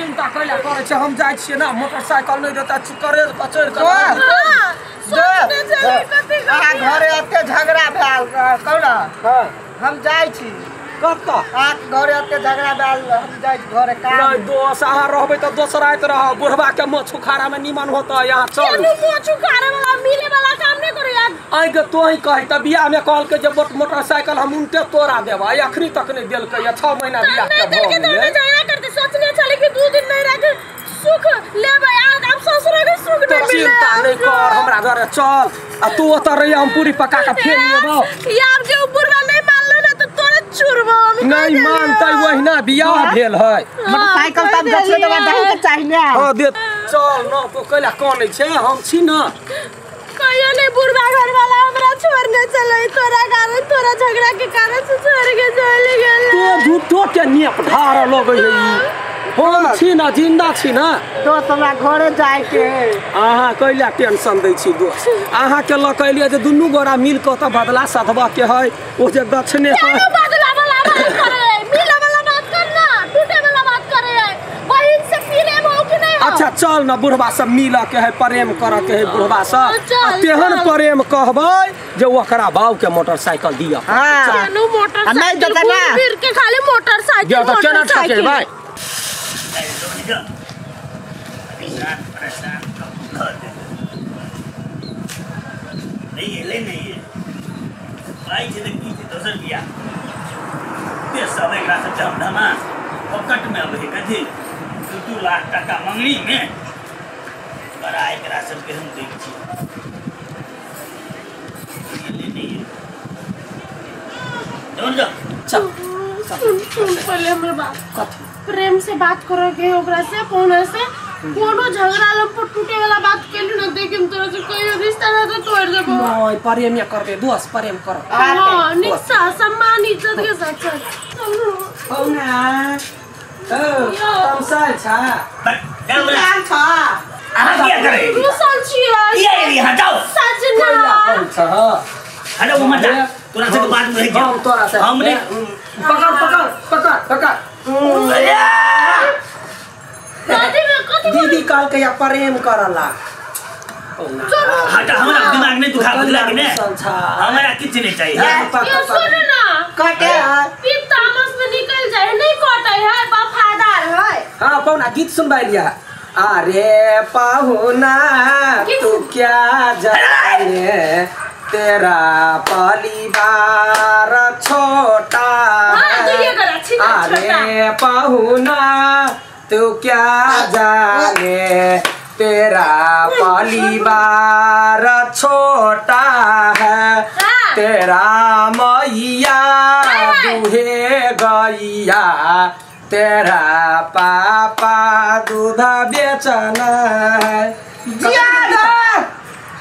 चिंता कैला करै छै हम जाइ छियै ना मोटरसाइकिल नहीं देता करे पचड़ के सोचने चले कथी अहाँ घरे एते झगड़ा भेल कहू ना हां हम जाइ छी कत अहाँ घरे एते झगड़ा भेल हम जाइ छी घरे काम नहीं दोस अहाँ रहबै त दोसर आइत रह बुढ़वा के मोछ उखाड़ा में निमन होता यहाँ चल केनु मोछ उखाड़े वाला मिले वाला काम नहीं करो यार आइ के तोही कहि त बियाह में कहल के जे मोटरसाइकिल हम उनटे तोरा देब आई अखनी तक नहीं देलकै या 6 महीना बियाह के नहीं देलकै त हमे झगड़ा करते सोचने चले कि 2 दिन नहीं रह के सुख लेबै आज अब ससुर के सुख तो नहीं मिले चिंता नहीं कर हमरा घरे चल आ तू ओतऽ रहिया हम पूरी पका के फेर लेबौ यार जे उ बुढ़वा नहीं मानलो ना तो तोरे चुरबो हम कहि नहीं देलियै। मानतै ओहिना बियाह भेल है मोटरसाइकिल तब गछले तऽ दही के चाही ने हां दे चल न तो कैला कानै छै हम छी न कहियो नहीं बुढ़वा घर वाला हमरा छोड़ने चले तोरा कारण तोरा झगड़ा के कारण से छोड़ के चली गेल तो झूठो के नेप ढार लगै है ई। हम छी न जिंदा छी न दोस्त हमरा घरे जाय के अहाँ कैला टेंशन दै छी दोस्त अहाँ के लऽ के एलियै जे दुनू गोरा मिल कऽ तऽ बदला सधबऽ के है ओ जे गछने है केनो बदला वाला बात करे मिले वाला बात कर ना टूटे वाला बात करे बहिन से प्रेम हो कि नहीं हो अच्छा चल न बुढ़वा सब मिल के है प्रेम करऽ के है बुढ़वा सब चल, आ तेहन चल। प्रेम कहबै जे ओकरा बाप के मोटरसाइकिल दिअ हां केनो आ नहीं मोटरसाइकिल देतै ना। घूम फिर के खाली मोटरसाइकिल दिअ तऽ केना मोटरसाइकिल ठकेबै परेशान परेशान कर दे नहीं एले नहीं है पाई छै तऽ की छै दोसर बियाह ते सब एकरा सब धमधमा पॉकेट में अबै है कथी 2-2 लाख टाका मंगनी में बड़ा एकरा सबके हम दै छी एले नहीं है दौड़ जाओ चल सुन सुन पहले हमर बात कथी प्रेम से बात करो के ओकरा से पौना से कोनो झगड़ा लम्पट टूटे वाला बात केलू ना देखिम तोरा से कहियो रिश्ता ना तो तोड़ देबो नहीं प्रेम करबे दोस्त प्रेम कर हाँ निशा सम्मान इज्जत के साथ साथ चलू पौना ओ तमसाल छा जाओ छ अहाँ किया करे रुसल छियै किया एली यहाँ जाओ सजना कैला करै छ अरे वो मत जा तोरा से बात में रह हम तोरा से हमने पकड़ पकड़ पकड़ पकड़ कथी में कथी दीदी कहल के या प्रेम करला चलू हटा हमरा दिमाग नहीं दुखा बुझला कि नहीं हमरा किछ नहीं चाहिए यो सुन ना कटे है पीप तामस में निकल जाए नहीं कटे है वफादार है हाँ पौना गीत सुनबाई लिया अरे पहुना तू क्या जाने तेरा परिवार छोटा हाँ, तो ये है कर, अच्छी तरह, छोटा। अरे पहुना तू क्या जाने तेरा परिवार छोटा है हाँ। तेरा मैया हाय। दुहे गैया तेरा पापा दूध बेचना है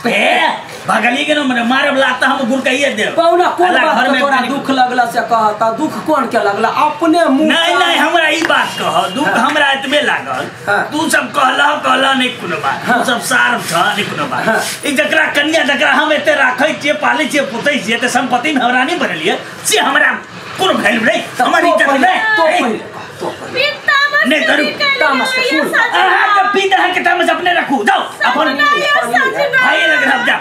ए भगली के न मने मारब लाता हम गुरकइए देब पौना कोन अल्लाह बात घर के में तोरा पानी- दुख लगला से कहता दुख कोन के लगला अपने मुंह नहीं नहीं हमरा ई बात कह दुख हमरा एतबे लागल हाँ। तू सब कहला कहला नहीं कोनो बात तू सब सार छ नहीं कोनो बात हाँ। ई जकरा कन्या जकरा हम एते राखै छियै पालै छियै पोतै छियै ते संपत्ति में हमरा नहीं बनलियै से हमरा कोनो वैल्यू नहीं हमर इज्जत नहीं तो पहिले कह, तो पहिले पीप तामस नहीं, में करू। निकल तामस के गेलै, सुन। सजना। अहाँ के पीत अहाँ के तामस अपने रखू जाओ अपन सजना, यो सजना। भाई लग रहा जाओ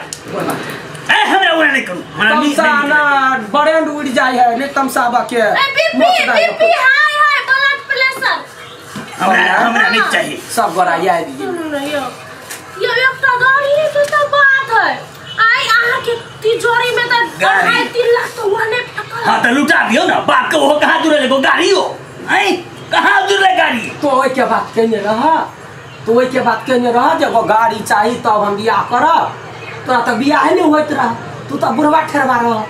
ए हमरा ओना नहीं करू हमरा नीक तमसा नहीं ना ब्रांड उड़ जाय है नहीं तमसाबा के ए BP BP high high blood pressure हमरा हमरा नहीं चाहिए सब गोरा याद गेल सुनू ने यौ यौ एकटा गाड़ी के तऽ बात है आइ अहाँ के तिजोरी में तऽ गाड़ी। 2.5-3 लाख तऽ ओहने फेकल हाँ तो लुटा दियो ना बाप के वो कहाँ दूर एगो गाड़ी हो हैं कहाँ दूर ले गाड़ी तो ओहि के बात केने रह तो ओहि के बात केने रह जे एगो गाड़ी चाही तब हम बियाह करब तोरा तऽ बियाहे नहि होइत रह तू तऽ बुढ़वा ठेरवा रह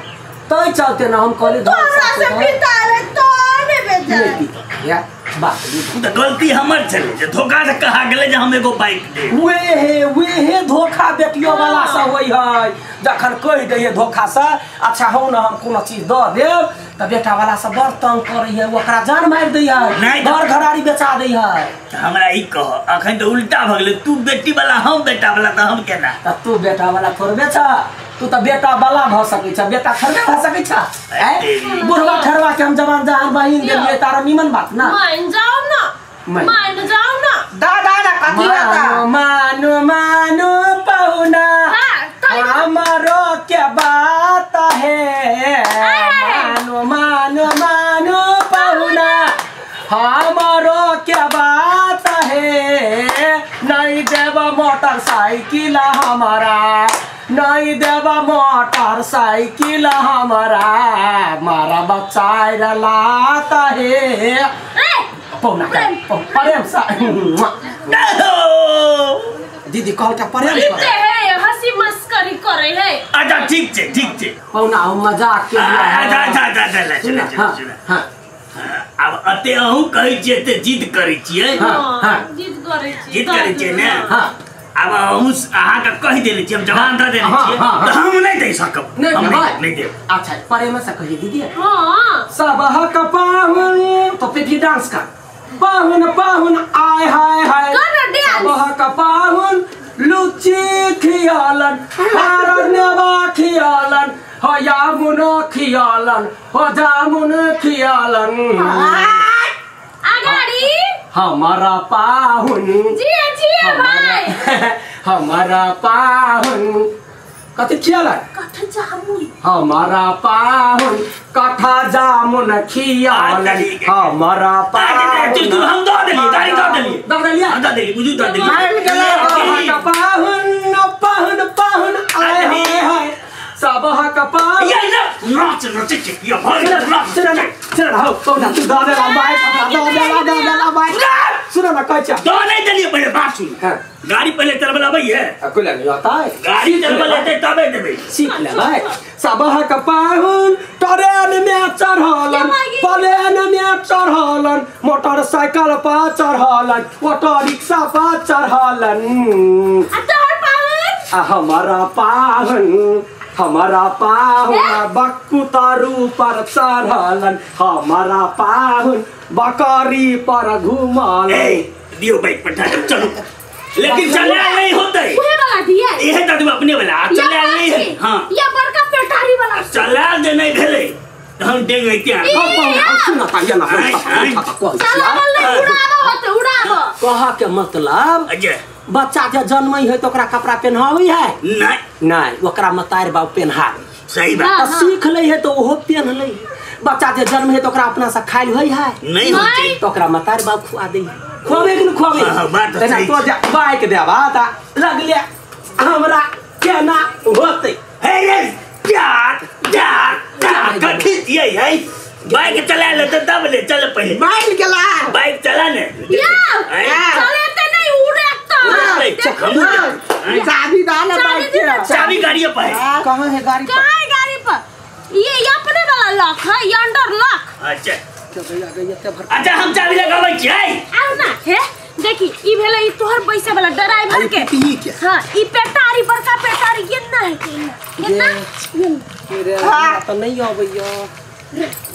तै चलते ना हम कहली तो हमरा से पिता रे तो ने बेजा नहीं पीता या बात बुझ। तो गलती हमर छलै जे धोखा से कहा गेलै जे हम एगो बाइक दे वे हे धोखा बेटियो वाला से होइ है जखन कहि दैये धोखा से अच्छा हो ना हम कोनो चीज दऽ देब तऽ बेटा वाला सब बड़ तंग करै है ओकरा जान मारि दै है नहि तऽ- घर घरारी बेचा दै है तऽ हमरा ई कह अखन तऽ उल्टा भऽ गेलै तू बेटी वाला हम बेटा वाला तऽ हम केना तऽ तू बेटा वाला थोड़बे छ तू तऽ बेटा वाला भऽ सकै छ बेटा थोड़बे भऽ सकै छ आँय? बुढ़वा ठेरवा के हम जवान जहान बहिन देलियै तारा निमन बात ना मान जाओ ना मान। मान जाओ ना मोटरसाइकिल हमारा नहीं देबा मोटरसाइकिल हमारा मारा बच्चा लाता है पौना प्रेम सा दीदी कहल का प्रेम करे है हंसी मस्करी करे है। अच्छा ठीक छे ठीक छे पौना हम मजाक के अच्छा अच्छा अच्छा अच्छा हां अब अते अहू कहै छियै ते जिद करै छियै। हां जिद करै छियै जिद करै छियै ने। हां अब अहू अहाँ के कहि देले छियै हम जवान दऽ देने छियै त हम नहि दे सकब हम नहीं देब। अच्छा प्रेम से कहिए दीदी। हां सबहक पाहुन तो फिर डांस कर पाहुन पाहुन आय हाय हाय सबहक पाहुन लुची खियालन हरनेवा खियालन हो यामुन खियालन हो जामुन खियालन अगाड़ी हमारा पाहुन जी जी भाई हमारा पाहुन कथी खियालन कठा जामुन हमारा पाहुन कठा जामुन खियालन हमारा पाहुन हम दऽ देलियै गाड़ी दऽ देलियै दऽ देलियै दऽ देलियै बुझू दऽ देलियै पाहुन पाहुन पाहुन आय हाय हाय सबहक पाहुन ये नाच नाच छै ये भाई नाच सुन ना सुन हो पौना तू दऽ देला बाइक दऽ देला दऽ देला बाइक सुन ना कहै छै दऽ नहि देलियै पहिले बात सुन। हां गाड़ी पहले चलबे अबै है कोई नहीं आता है गाड़ी चलबे लेते तबे देबै सीख ले भाई। सबहक पाहुन ट्रेन में चढ़लन प्लेन में चढ़लन मोटरसाइकिल पर चढ़लन ऑटो रिक्शा पर चढ़लन आ हमारा पाहुन हमारा पाहुन बकुतारू पर चढ़लन हमारा पाहुन बकरी पर घुमलन। दियो बाइक पर चलो लेकिन चले नहीं होते उहे वाला दिए इहे त अपने वाला चले नहीं है। हां या बड़का पेटारी वाला चला जे नहीं भेलै त हम डेंग ऐते हम सुन ता ये ना चलावल नहीं उड़ाबो होते उड़ाबो कहा के मतलब अजे बच्चा जे जन्मै है त ओकरा कपड़ा पेन्हाबै है नहीं नहीं ओकरा मतार बाप पेन्हाबै सही बात त सीख लै है त ओहो पेन्ह लै बच्चा जे जन्म है त ओकरा अपना से खाइल होय है नहीं होते त ओकरा मतार बाप खुआ दै खुआबे कि न खुआबे। हां बात तेना सही तो जा बाइक देबा त लगले हमरा केना होते हे रे जा जा जा कथी ये है बाइक चला ले त तब ले चल पहले बाइक चला बाइक चला ले या चले ते नहीं उड़े तो चाबी डाल बाइक के चाबी गाड़ी पर है कहां है गाड़ी कहां है गाड़ी पर ये अपने वाला लॉक है ये अंडर लॉक। अच्छा भैया गई एते भर अच्छा हम चाबी लगाबै छियै आउ ना हे देखी ई भेलै ई तोहर पैसा वाला ड्राइवर के हां ई पेटारी बड़का पेटारी केना है केना रे हमरा त नहीं अबैया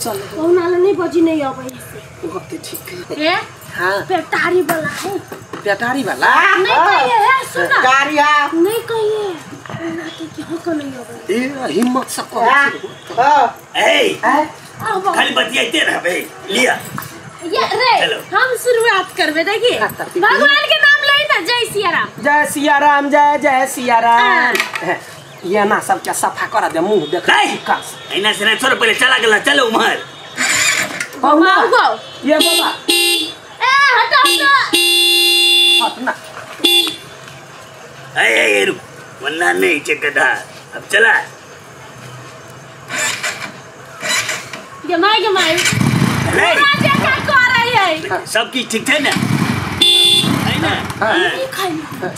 चल पौना ले नहीं बजी नहीं अबै से ओते ठीक है। हां पेटारी वाला है पेटारी वाला नहीं कहिए है सुन गाड़ी है नहीं कहिए ना के कि हक नहीं अबै ए हिम्मत से कह हां ए खाली बतियाते रहबे लिया ये रे हम शुरुआत करबे देखिए भगवान के नाम ले ना जय सिया राम जय सिया राम जय जय सिया राम ये ना सब के सफा कर दे मुंह देख नहीं एना से नहीं छोड़ पहले चला गेला चलो उमर पहुना ये बाबा ए हट हट हट ना ए ए रुक वरना नहीं छे गधा अब चला गमाई गमाई राजा का कर रही है सब की ठीक है ना है ना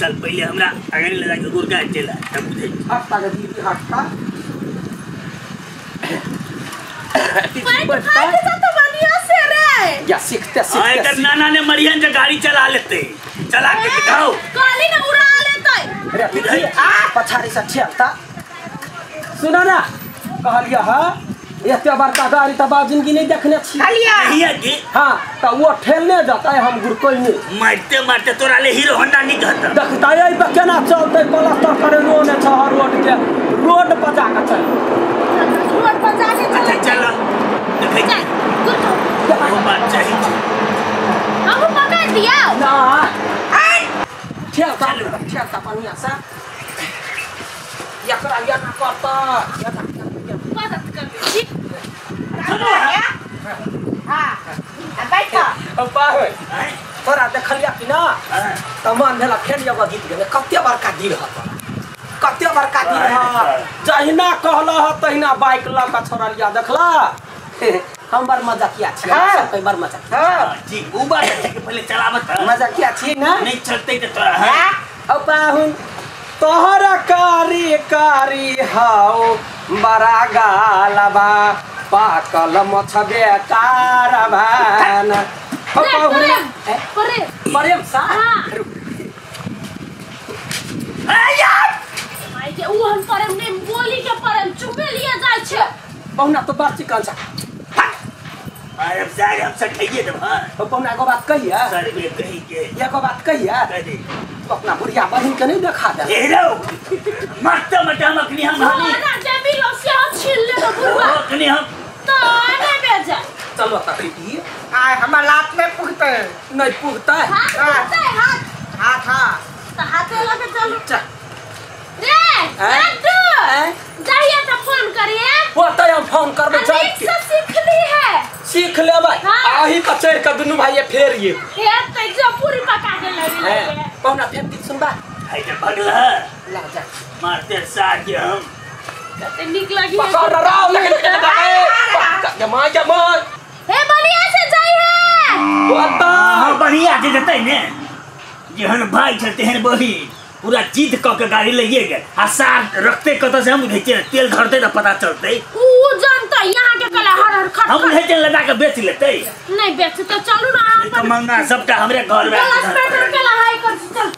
चल पहले हमरा आगे ले जाके गुरका चला तब बुझे हट ता दीदी हट ता तो बढ़िया से रे या सीखते सीखते एकर नाना ने मरियन जे गाड़ी चला लेते चला के दिखाओ काली ना उड़ा लेते रे दीदी आ पछाड़ी से ठेलता सुनो ना कहलिया हां एते बड़का गाड़ी त बाप जिंदगी नहीं देखने छी नहीं की हां त वो ठेलने जतै हम गुरकोई नहीं मारते मारते तोरा ले हीरो होंडा नहीं कहता देखता एई पर केना चलतै प्लास्टर करे रोड छ रोड के रोड पर जाके चल रोड पर जाके चल अच्छा चल देखै चल वो बात चाहिए हम पकड़ दिया ना ठेलता ठेलता पनिया से एकरा या ना करता या ना मदद कर छी हां बैठ अब पाहुन तोरा देखलिया कि ना त मन भेला फेर एगो गीत गेले कते बड़का दिल ह तोरा कते बड़का दिल ह जहिना कहला ह तहिना बाइक ल के छोड़लिया देखला हम बड़ मजाकिया छी सब कोई बड़ मजाकिया हां ठीक उ बात है कि पहले चलावत मजाकिया छी ना नहीं चलते त तोरा हां औ पाहुन तोहरा कारी कारी हाओ बड़ा गालबा पाकल मछबे कारभान औ पाहुन प्रेम प्रेम सा यार भाई के उ हम प्रेम नहीं बोली के प्रेम चुपे लिए जाय छै पहुना तो बात चिकन सा अरे सारे हम सठाइए देब हां तो पहुना एगो बात कहिया सर बे कही के एगो बात कहिया कह दे तू अपना बुढ़िया बहिन के नहीं देखा दे हे रो मत मत हम अखनी हम हां ना जबी लो से हम छीन ले बुढ़वा अखनी हम तो नहीं बेजा चलो तकरी आय हमर लात में पुगते नहीं पुगता हाथ पुगते हाथ हाथ हां तो हाथ लगे चलो चल रे लड्डू जाइए तो फोन करिए वो तो हम फोन करबे चल से सीख ली है सीख लेबै आही पर चढ़ के दुनू भाई फेर ये फेर त जो पूरी पका के लगी पहुना फेर गीत सुनबा हाय त भगला ला जा मारते साथ के हम कते नीक लगी पकड़ राव लेकिन जमा जमा हे बढ़िया से जाई है बता हां बढ़िया से जतै ने जेहन भाई छल तेहन बहिन पूरा जीत क के गाड़ी लइए गेल आ सार रखते कत से हम उधेचे तेल धरते त पता चलते उ जानता यहां के कला हर हर खट हम उधेचे लगा के बेच लेते नहीं बेच तो चलू ना अपन मंगा सबटा हमरे घर में पेट्रोल के लहाई कर चल।